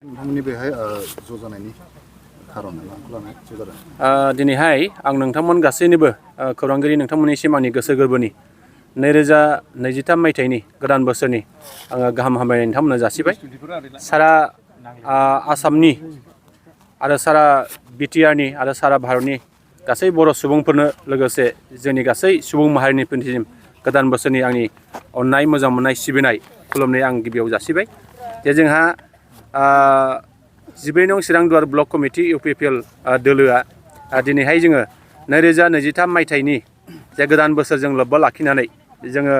नोंथांमोननि बेहाय ज' जानायनि खार'ना माखौ लानानै ज' जादों? दिनैहाय आं नोंथांमोन गासैनिबो खौरांगिरि नोंथांमोननिसिम आंनि गोसो गोरबोनि 2023 मायथाइनि गोदान बोसोरनि आङो गाहाम हामलायनाय नोंथांमोननो जासिबाय। सारा आसामनि आरो सारा बिटिआरनि आरो सारा भारतनि गासै बर' सुबुंफोरनो लोगोसे जोंनि गासै सुबुं माहारिनिसिम गोदान बोसोरनि आंनि अननाय मोजां मोननाय सिबिनाय खुलुमनाय आं गिबियाव जासिबाय। जे जोंहा 12 नं चिरां दुवार ब्लक कमिटि UPPL दोलोआ दिनैहाय जोङो 2023 मायथाइनि जे गोदान बोसोरजों लोब्बा लाखिनानै जोङो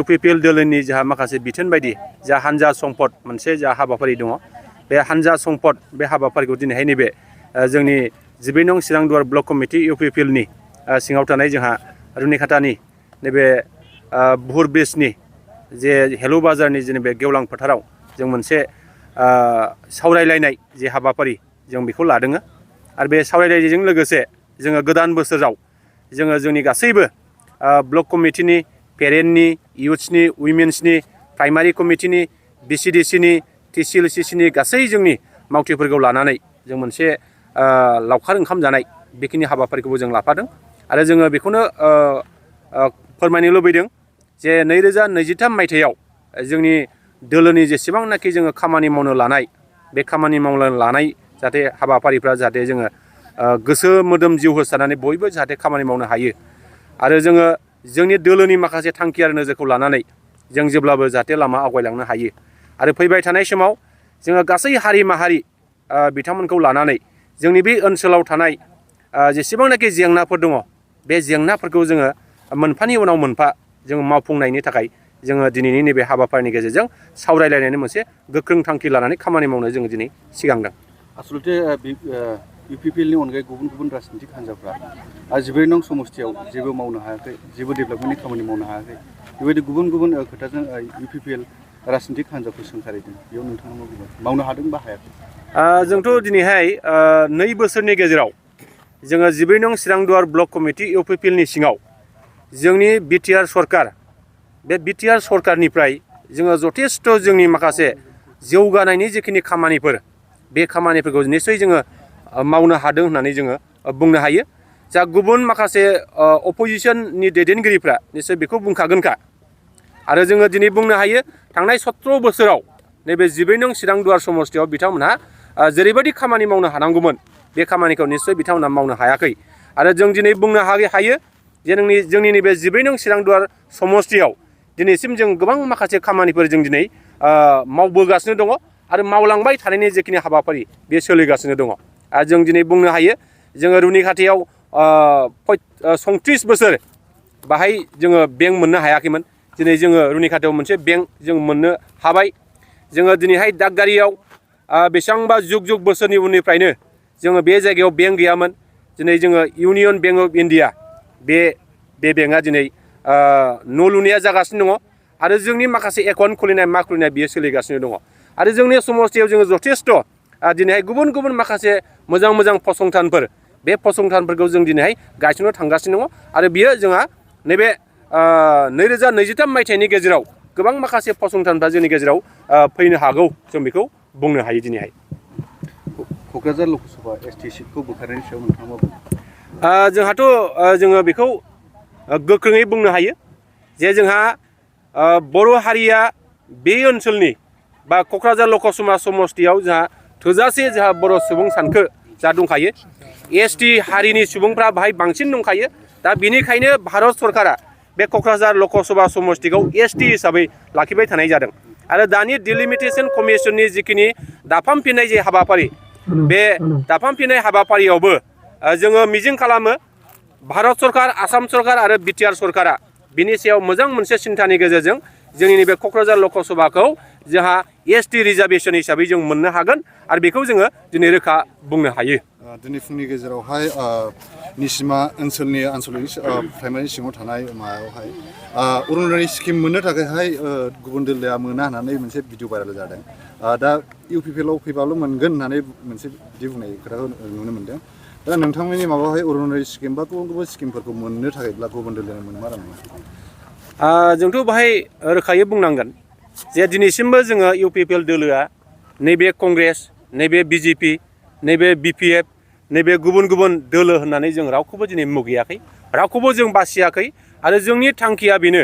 UPPL दोलोनि जोंहा माखासे बिथोन बायदि जा हानजा सम्पद मोनसे जा हाबाफारि दङ, बे हानजा सम्पद बे हाबाफारिखौ दिनैहाय नैबे जोंनि 12 नं चिरां दुवार ब्लक कमिटि UPPLनि सिङाव थानाय जोंहा रुनिखातानि नैबे बुहुर ब्रिजनि जे हेलु बाजारनि जेनेबा गेवलां फोथाराव जों मोनसे सावरायलायनाय जे हाबाफारि जों बेखौ लादों। आरो बे सावरायलायनायजों लोगोसे जोङो गोदान बोसोराव जोङो जोंनि गासैबो ब्लक कमिटिनि, पेरेन्टनि, इयुथ्सनि, उइमेन्सनि, प्राइमारि कमिटिनि, BCDCनि, TCLCCनि गासै जोंनि मावथिफोरखौ लानानै जों मोनसे लावखार ओंखाम जानाय बेखिनि हाबाफारिखौबो जों लाफादों। आरो जोङो बेखौनो फोरमायनो लुबैदों जे 2023 मायथाइयाव जोंनि दोलोनि जेसेबांनाखि जोङो खामानि मावनो लानाय बे खामानि मावनो लानाय जाहाथे हाबाफारिफ्रा जाहाथे जोङो गोसो मोदोम जिउ होसारनानै बयबो जाहाथे खामानि मावनो हायो। आरो जोङो जोंनि दोलोनि माखासे थांखि आरो नोजोरखौ लानानै जों जेब्लाबो जाहाथे लामा आवगायलांनो हायो। आरो फैबाय थानाय समाव जोङो गासै हारि माहारि बिथांमोनखौ लानानै जोंनि बे ओनसोलाव थानाय जेसेबांनाखि जेंनाफोर दङ, बे जेंनाफोरखौ जोङो मोनफानि उनाव मोनफा जोङो मावफुंनायनि थाखाय जोङो दिनैनि नैबे हाबाफारिनि गेजेरजों सावरायलायनायनि मोनसे गोख्रों थांखि लानानै खामानि मावनो जोङो दिनै सिगांदों। आसलथे UPPLनि अनगायै गुबुन गुबुन राजनितिक हान्जाफ्रा 12 नं समस्तियाव जेबो मावनो हायाखै, जेबो डेभेलपमेन्टनि खामानि मावनो हायाखै, बेबायदि गुबुन गुबुन खोथाजों UPPL राजनितिक हान्जाखौ सोंखारिदों। बेयाव नोंथाङा मा बुङो? मावनो हादों बा हायाखै? जोंथ' दिनैहाय 2 बोसोरनि गेजेराव जोङो 12 नं चिरां दुवार ब्लक कमिटि UPPLनि सिङाव जोंनि BTR सरकार, बे BTR सरकारनिफ्राय जोङो जथेस्थ' जोंनि माखासे जौगानायनि जिखिनि खामानिफोर बे खामानिफोरखौ निस्सय जोङो मावनो हादों होननानै जोङो बुंनो हायो। जा गुबुन माखासे अपोजिसननि दैदेनगिरिफ्रा निस्सय बेखौ बुंखागोनखा। आरो जोङो दिनै बुंनो हायो थांनाय 17 बोसोराव नैबे 12 नं चिरां दुवार समस्तियाव बिथांमोनहा जेरैबायदि खामानि मावनो हानांगौमोन बे खामानिखौ निस्सय बिथांमोनहा मावनो हायाखै। आरो जों दिनै बुंनो हायो जे जोंनि नैबे 12 नं चिरां दुवार समस्तियाव दिनैसिम जों गोबां माखासे खामानिफोर जों दिनै मावबोगासिनो दङ आरो मावलांबाय थानायनि जिखिनि हाबाफारि बे सोलिगासिनो दङ। आरो जों दिनै बुंनो हायो जोङो रुनिखातायाव 37 बोसोर बाहाय जोङो बेंक मोननो हायाखैमोन। दिनै जोङो रुनिखातायाव मोनसे बेंक जों मोननो हाबाय। जोङो दिनैहाय दागगारियाव बेसेबांबा जुग जुग बोसोरनि उननिफ्रायनो जोङो बे जायगायाव बेंक गैयामोन। दिनै जोङो इउनियन बेंक अफ इन्डिया बे बेंकआ दिनै न' लुनाया जागासिनो दङ। आरो जोंनि माखासे एकाउन्ट खुलिनाय मा खुलिनाय बियो सोलिगासिनो दङ। आरो जोंनि समस्तियाव जोङो जथेस्थ' दिनैहाय गुबुन गुबुन माखासे मोजां मोजां फसंथानफोर, बे फसंथानफोरखौ जों दिनैहाय गायसननो थांगासिनो दङ। आरो बियो जोंहा नैबे 2023 मायथाइनि गेजेराव गोबां माखासे फसंथानफ्रा जोंनि गेजेराव फैनो हागौ, जों बेखौ बुंनो हायो दिनैहाय। क'क्राझार लकसभा ST सिटखौ बोखारनायनि सायाव नोंथाङा मा बुङो? जोंहाथ' जोङो बेखौ गोख्रोङै बुंनो हायो जे जोंहा बर' हारिया बे ओनसोलनि बा क'क्राझार लकसभा समस्तियाव जोंहा थोजासे जोंहा बर' सुबुं सानखो जा दंखायो। ST हारिनि सुबुंफ्रा बाहाय बांसिन दंखायो। दा बेनिखायनो भारत सरकारा बे क'क्राझार लकसभा समस्तिखौ ST हिसाबै लाखिबाय थानाय जादों। आरो दानि डिलिमिटेसन कमिसननि जिखिनि दाफामफिननाय जे हाबाफारि, बे दाफामफिननाय हाबाफारियावबो जोङो मिजिं खालामो भारत सरकार, आसाम सरकार आरो BTR सरकारा बिनि सायाव मोजां मोनसे सिन्थानि गेजेरजों जोंनि नैबे क'क्राझार लकसभाखौ जोंहा ST रिजार्भेसन हिसाबै जों मोननो हागोन। आरो बेखौ जोङो दिनै रोखा बुंनो हायो। दिनै फुंनि गेजेरावहाय निसिमा ओनसोलनि आनसलिक प्राइमारि सिङाव थानाय मायावहाय अरुनदय स्किम मोननो थाखायहाय गुबुन दोलोआ मोना होननानै मोनसे भिडिअ भाइरेल जादों। दा UPPLआव फैबाल' मोनगोन होननानै मोनसे बिदि बुंनाय खोथाखौ नुनो मोनदों। दा नोंथांमोननि माबायावहाय अरुनदय स्किम बा गुबुन गुबुन स्किमफोरखौ मोननो थाखायब्ला गुबुन दोलोआ मोनमा रां मोना? जोंथ' बाहाय रोखायै बुंनांगोन जे दिनैसिमबो जोङो UPPL दोलोआ नैबे कंग्रेस नैबे बिजेपि नैबे बिपिएफ नैबे गुबुन गुबुन दोलो होननानै जों रावखौबो दिनै मुगैयाखै रावखौबो जों बासियाखै आरो जोंनि थांखिया बेनो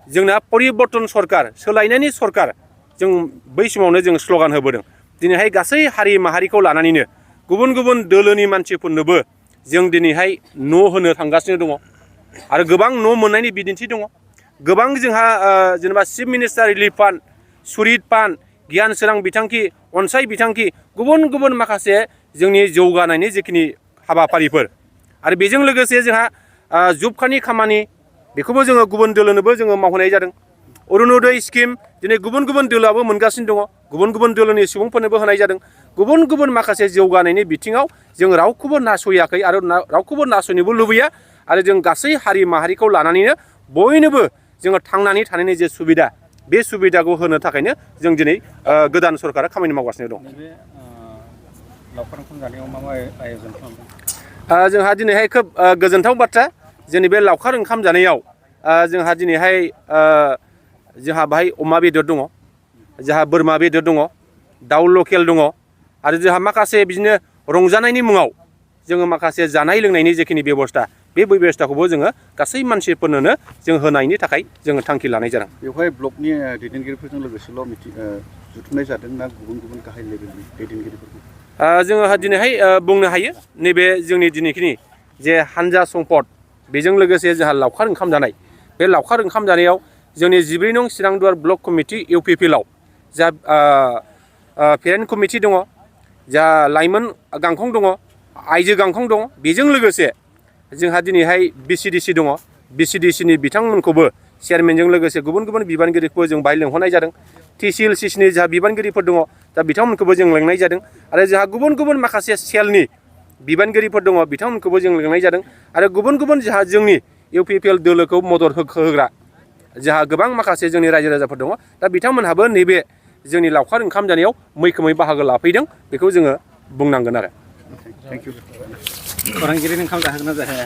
जोंना परिबर्तन सरकार सोलायनायनि सरकार जों बै समावनो जों स्ल'गान होबोदों दिनैहाय गासै हारि माहारिखौ लानानैनो गुबुन गुबुन दोलोनि मानसिफोरनोबो जों दिनैहाय न' होनो थांगासिनो दङ आरो गोबां न' मोननायनि बिदिन्थि दङ गोबां जोंहा जेनेबा chief minister relief fund सुरित fund गियान सोरां बिथांखि अनसाय बिथांखि गुबुन गुबुन माखासे जोंनि जौगानायनि जिखिनि हाबाफारिफोर आरो बेजों लोगोसे जोंहा जब कार्डनि खामानि बेखौबो जोङो गुबुन दोलोनोबो जोङो मावहोनाय जादों अरुणोदय स्किम दिनै गुबुन गुबुन दोलोआबो मोनगासिनो दङ गुबुन गुबुन दोलोनि सुबुंफोरनोबो होनाय जादों गुबुन गुबुन माखासे जौगानायनि बिथिङाव जों रावखौबो नासयाखै आरो रावखौबो नासयनोबो लुबैया आरो जों गासै हारि माहारिखौ लानानैनो बयनोबो जोङो थांनानै थानायनि जे सुबिदा बे सुबिदाखौ होनो थाखायनो जों दिनै गोदान सरकारा खामानि मावगासिनो दं लावखार ओंखाम जानायाव मा मा आयोजन खालामदों जोंहा दिनैहाय खोब गोजोनथाव बाथ्रा जोंनि बे लावखार ओंखाम जानायाव जोंहा दिनैहाय जोंहा बाहाय अमा बेदर दङ जोंहा बोरमा बेदर दङ दाउ लकेल दङ आरो जोंहा माखासे बिदिनो रंजानायनि मुङाव जोङो माखासे जानाय लोंनायनि जेखिनि बेबस्था बे बेबस्थाखौबो जोङो गासै मानसिफोरनोनो जों होनायनि थाखाय जोङो थांखि लानाय जादों बेवहाय ब्लकनि दैदेनगिरिफोरजों लोगोसेल' जुथुमनाय जादों ना गुबुन गुबुन गाहाय लेभेलनि दैदेनगिरिफोरखौ जोङो दिनैहाय बुंनो हायो नैबे जोंनि दिनैखिनि जे हानजा सम्पद बेजों लोगोसे जोंहा लावखार ओंखाम जानाय बे लावखार ओंखाम जानायाव जोंनि 14 नं चिरांदुवार ब्लक कमिटि इउपिपिएलआव जा पेरेन्ट कमिटि दङ जा लाइमोन गांखं दङ आइजो गांखं दङ बेजों लोगोसे जोंहा दिनैहाय बिसिडिसि दङ बिसिडिसिनि बिथांमोनखौबो चेयारमेनजों लोगोसे गुबुन गुबुन बिबानगिरिखौबो जों बाहाय लेंहरनाय जादों टिसिएल सिसिनि जोंहा बिबानगिरिफोर दङ दा बिथांमोनखौबो जों लेंनाय जादों आरो जोंहा गुबुन गुबुन माखासे सेलनि बिबानगिरिफोर दङ बिथांमोनखौबो जों लेंनाय जादों आरो गुबुन गुबुन जोंहा जोंनि इउपिपिएल दोलोखौ मदद होग्रा जोंहा गोबां माखासे जोंनि रायजो राजाफोर दङ दा बिथांमोनहाबो नैबे जोंनि लावखार ओंखाम जानायाव मैखोमै बाहागो लाफैदों बेखौ जोङो बुंनांगोन आरो थेंक इउ खौरांगिरिनि ओंखाम जाहोगोन ना जाहोआ